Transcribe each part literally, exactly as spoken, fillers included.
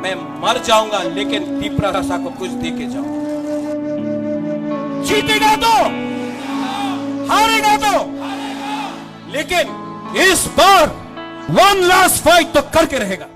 मैं मर जाऊंगा, लेकिन तिपरा भाषा को कुछ दे के जाऊंगा। जीतेगा तो, हारेगा तो, लेकिन इस बार वन लास्ट फाइट तो करके रहेगा।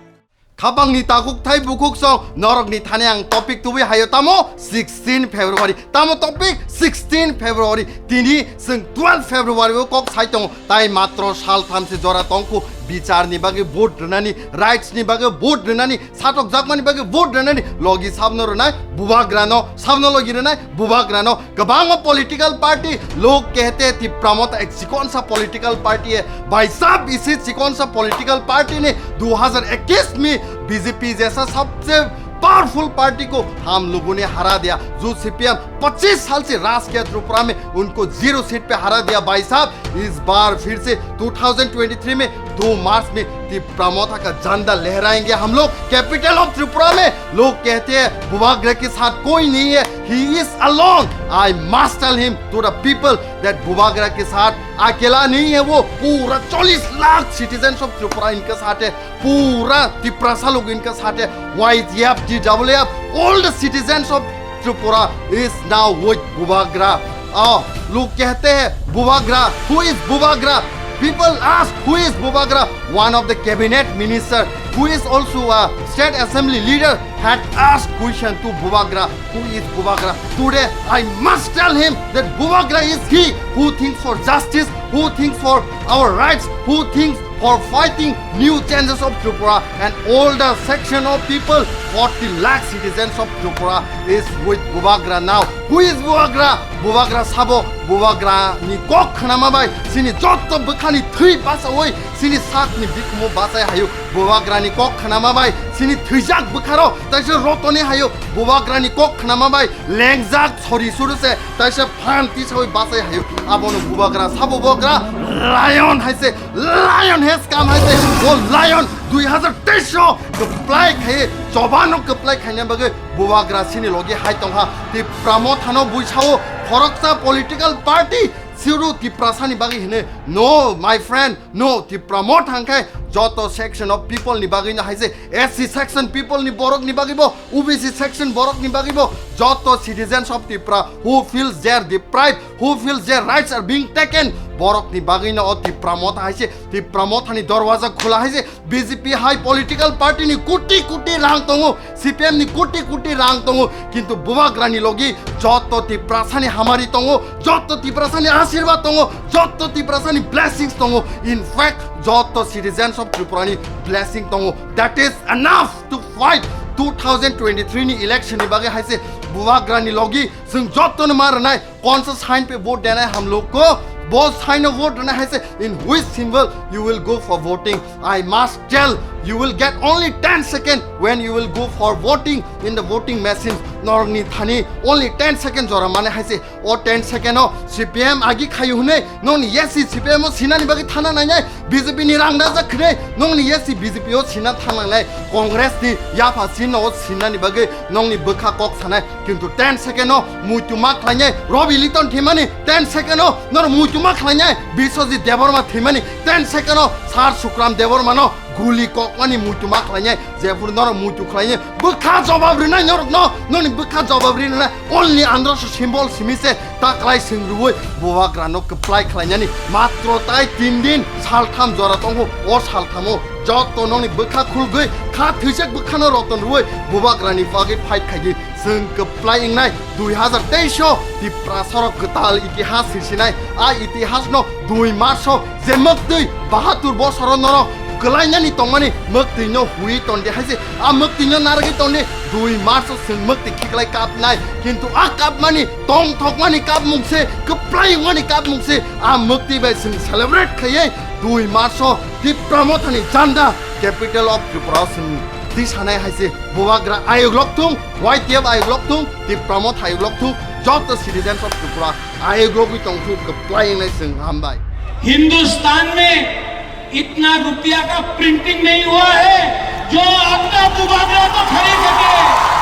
Khapangni takhuk thai bukhuk song norokni thani ang topic tubui hayo tamo sixteen February. Tamo topic sixteen February. Tini chwng twelve February o kok sai tongo. Tai matro sal thamse jora tongkhu bicharni bagwi vote rwnani, rights ni bagwi vote rwnani, satokjakmani bagwi vote rwnani logi sabno rwnai bubagrano, sabno logi rwnai bubagrano. Kwbangma political party, log kehte Tipra Motha ek chikon sa political party hai. Bhai sahab, isi chikon sa political party ne du hazar ikish mi B J P jaisa sabse powerful party ko hum logon ne hara diya. Jo C P M pachis sal se raj kiya Tripura mein, unko zero seat pe hara diya, bhai sahab. Is baar phir se two thousand twenty-three mein two March mein Tipra Motha ka jhanda lehrayenge hum log, capital of Tripura mein. Log kehte hain, Bubagra ke saath koi nahi hai, he is alone. I must tell him to the people that Bubagra ke saath akela nahi hai wo. Pura challis lakh citizens of Tripura inke saath hai, pura Tiprasa log inke saath hai, Y T F, T W F, all the citizens of Tripura is now with Bubagra. Oh, log kehte hain, Bubagra, who is Bubagra? People ask, who is Bubagra? One of the cabinet minister, who is also a state assembly leader, had asked question to Bubagra, who is Bubagra? Today, I must tell him that Bubagra is he who thinks for justice, who thinks for our rights, who thinks for fighting new changes of Tripura and all the section of people, forty lakh citizens of Tripura is with Bubagra now. Who is Bubagra? Bubagra sabo, Bubagra ni kok khnama bai chini jotto bwkhani thwi bachawi chini sakni bikhumo bachai hayo. Bubagra ni kok khnama bai chini thwijak bwkharo taisa rotoni hayo. Bubagra ni kok khnama bai lengjak sori suru se taisa phan tisawi bachai hayo. Abono Bubagra sabo, Bubagra lion hai se, lion has come hai se. O lion dui hazar teis o kwplai khai, chobano kwplai khaina bagwi Bubagra chini logi hai tongha. Tipra Mothano buisao khoroksa political party suru Tiprasani bagwi hine. No, my friend, no. Tipra Motha hwnkhe joto section of people ni bagwino hai se, S C section people ni borok ni bagwibo, O B C section borok ni bagwibo, joto citizens of Tipra who feels they are deprived, who feels their rights are being taken, borok ni bagwino o Tipra Motha hai se, Tipra Mothani dorwaja khula hai se. B J P hai political party ni koti koti rang tongo, C P M ni koti koti rang tongo, kintu Bubagra ni logi joto Tiprasani hamari tongo, joto Tiprasani asirwad tongo, joto Tiprasani blessings tongo. In fact, joto citizens of Tripura ni blessing tongo. That is enough to fight two thousand twenty-three ni election ni bagwi hai se. Bubagra ni logi chwng joto no ma rwnai. Konsa sign pe vote denai ham log ko, bo sign o vote rwnai hai se, in which symbol you will go for voting? I must tell, you will get only ten second when you will go for voting in the voting machines. Norokni thani only ten second jora mane hai se. O ten second o C P M agi khayu hwnwi nongni yasi C P M o sinani bagwi thana nainai, B J P ni rang dajak khwnwi nongni yasi B J P o sina thang nangnai, Congress ni yapha sino o sinani bagwi nongni bwkha kok sanai. Kintu ten second o muitu ma khlainai Robi Liton thwimani, ten second o norok muitu ma khlainai Biswajit Debbarma thwimani, ten second o Sar Sukram Debbarma no guli kokmani muitu ma khlainai, jephuru norok muitu khlainai, bwkha jobab rwnai norokno, noni bwkha jobab rwnai, only androso symbol simi se ta kwlai swng rwui Bubagra no kwplai khlainani. Matro tai tin din, saltham jora tongo, o salthamo joto noni bwkha khulgwi kha thwijak bwkhano roton rwui Bubagra ni bagwi fight khaidi. Chwng kwplai wngnai dui hazar teis o Tiprasa rok kwtal itihas sirsinai. A itihas no dui March o je mwktwi bahatur bosor o norok kwlainani tongmani mwktwi no hui tondi hai se. A mwktwi no narwgwi tondi, dui March o chwng mwktwi khiklai kapnai. Kintu a kapmani, tongthokmani kapmung se, kwplai wngmani kapmung se, a mwktwi bai chwng celebrate khaiwi dui March o Tipra Mothani janda capital of Tripura o chwng tisanai hai se. Bubagra ayuk lok thung, Y T F ayuk lok thung, Tipra Motha ayuk lok thung, joto citizens of Tripura ayuk logwi tong thung, kwplai wngnai chwng hambai. Hindustan में इतना रुपया का प्रिंटिंग नहीं हुआ है जो अण्णा बुबागरा को खरीद सके।